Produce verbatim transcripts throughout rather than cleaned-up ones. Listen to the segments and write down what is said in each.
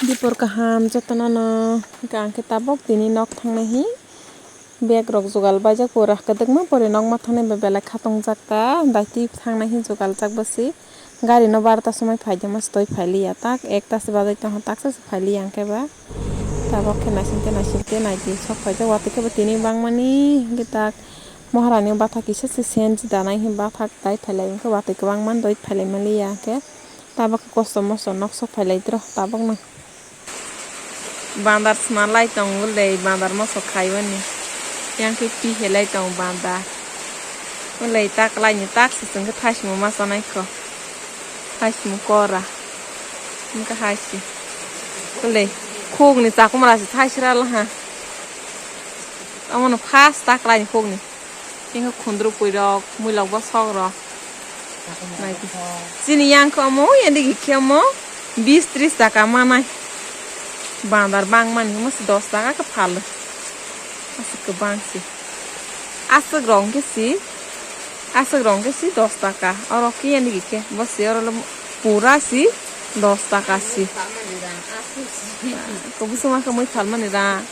Dipor kaham jotono no, hwnkhe ang khe tabok tini nok thangnai hi bag rok jugal baijak pura kwdwkma pore nok ma thangnai ba belai khatung jak ta daiti thangnai hi jugal jak bwsi gari no barota somoi phai de mas toi phai liya tak ekta se bajai tong taksa se phai liya ang khe ba tabok khe naising te naising te naidi sok phai jak watwi khe bo tini bangmani hwnkhe tak Maharani o bathak kisa se senji danai hwnba thak tai phailai wngkha watwi kwbangma doi phailai maliya khe tabok kosto mosto nok sok phailai tro tabokno. Bandar swnalai tong ulei bandar moso khaibani yang khe pihelai tong bandar ulei taklaini tak se chwngkhe thaisimo ma chanai kho thaisimo kora wngkha hai se ulei khukni chakumra se thaisra laha. Omono first taklaini khukni. Tini khundrupui rok, muilok bosok rok. Naidi. Chini yang khe omo, yandigi khe omo, bis tris taka manai. Bandar bangmani, omo se dos taka khe phalo. Aswk kwbang se. Aswk rok hwnkhe si, aswk rok hwnkhe si dos taka. Oro khe yandigi khe, bo se oro le pura si dos taka si. Kubusuma khe mui phalmani rang.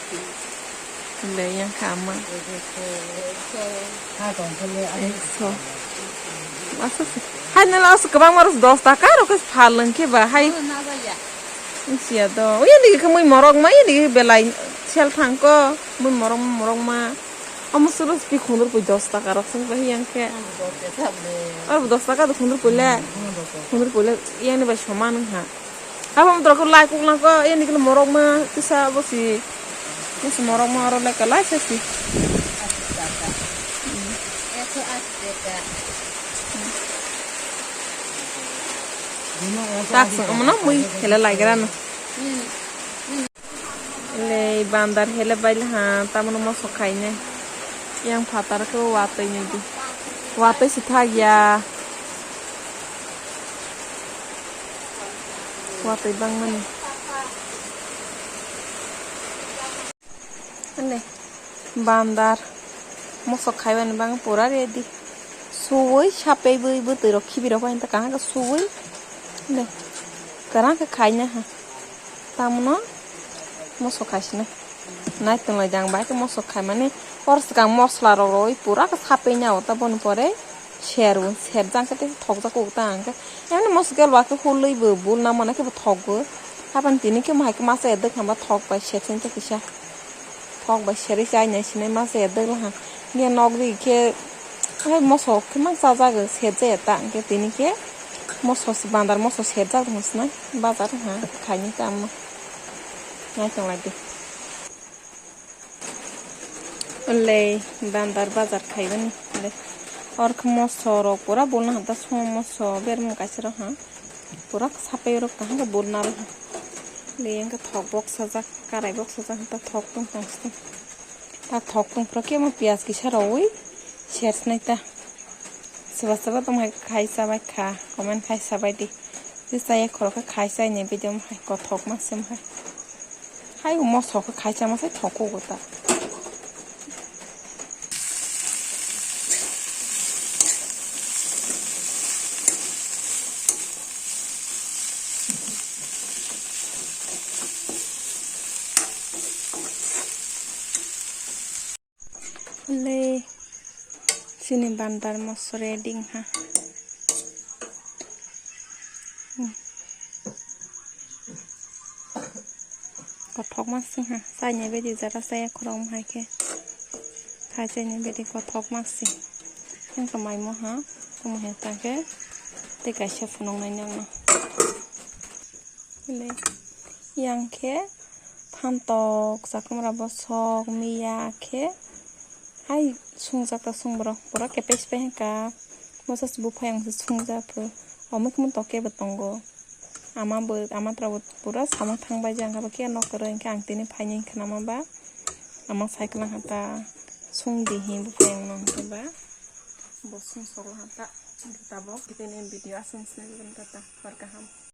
Hwnle yang kha ama. Ekso. Masa se. Hai nala aswk kwbangma rok dos taka rok khe phal wngkhe ba hai. Wngsiya do. Uyandigi khe mui morok ma, uyandigi khe belai sel thangko. Mui morok ma, morok ma. Omo suro spi khundur pui dos taka rok song bai yang khe. Aro dos taka do khundur pui le. Khundur pui le yang ni bai soman wngkha. Abo motor ko lai kuk lang ko, yani kilo morok ma, kisa bosi. Bosi morok ma oro lai ka lai sesi. Tak sung amano mui hela lai gara no. Le bandar hele bai laha, tamano moso khaine. Yang phatar ko watoi ni di. Watoi si thagya. Watwi bangmani. Ande, bandar. Mosok khaibani bang pura ready. Suwi sapei bwi bwtwi rok khibi rok bai kaham khe suwi. Ande, kwran khe khaina ha. Tamno mosok khaisina. Nai tonglai jang bai khe mosok khaimani. Or swkang mosla rok rwi pura khe sapei nao ta boni pore. Serwi, serjak khe tei thokjak kok ta ang khe. Emni moso khe lwa khe hulwi bo bul na mane khe bo thokgo. Hapan tini khe mo hai khe masa edek hwnba thok bai sersa kisa. Thok bai serwi chai nai sinai masa edek laha. Hwnkhe nok ri khe hai moso khe mang chajak serjaya ta ang khe tini khe moso se bandar moso serjak rw sinai bazar ha khaini tamo. Nai tonglai di. Lei bandar bazar khaibani le. Or khe moso rok pura bolna hata sumo moso bermung kaisa rok ha. Pura sapai rok kaham khe bolna rok ha. Lei wngkha thok bok sajak, karai bok sajak hata thok tong tong sini. Ta thok tong phro khe mo piyaj kisa rowui ser sinai ta. Soba soba tong hai khai sabai kha, comment khai sabai di. Tei chaya khoro khe khai chai ni video hai kothok ma sim hai. Hai moso khe khai chama sai thok kho ta. Le chini bandar moso ready ha. Hmm. Kothok ma sing ha, chai ni bedi jara chaya khorok hai khe. Khai chai ni bedi kothok ma sing. Yang kamai mo ha, tamo he ta khe. Tei kaisa phunuk nai nang no. Le yang khe. Phantok, chakwmra bosok, miya khe hai sungjak ta sung borok. Borok khe pes pai hwnkha, mosa se buphai ang se sungjak khe. Omo khe tok khe bo tongo. Ama bo, ama tora bo pura samung thang bai jang khe nok kwrwi hwnkhe ang tini phainai khna ma ba. Ama cycle hata sung di hi buphai ang no hwnkhe ba. Bo sung sok hata tabok tini video aswk sinai tata hor kaham.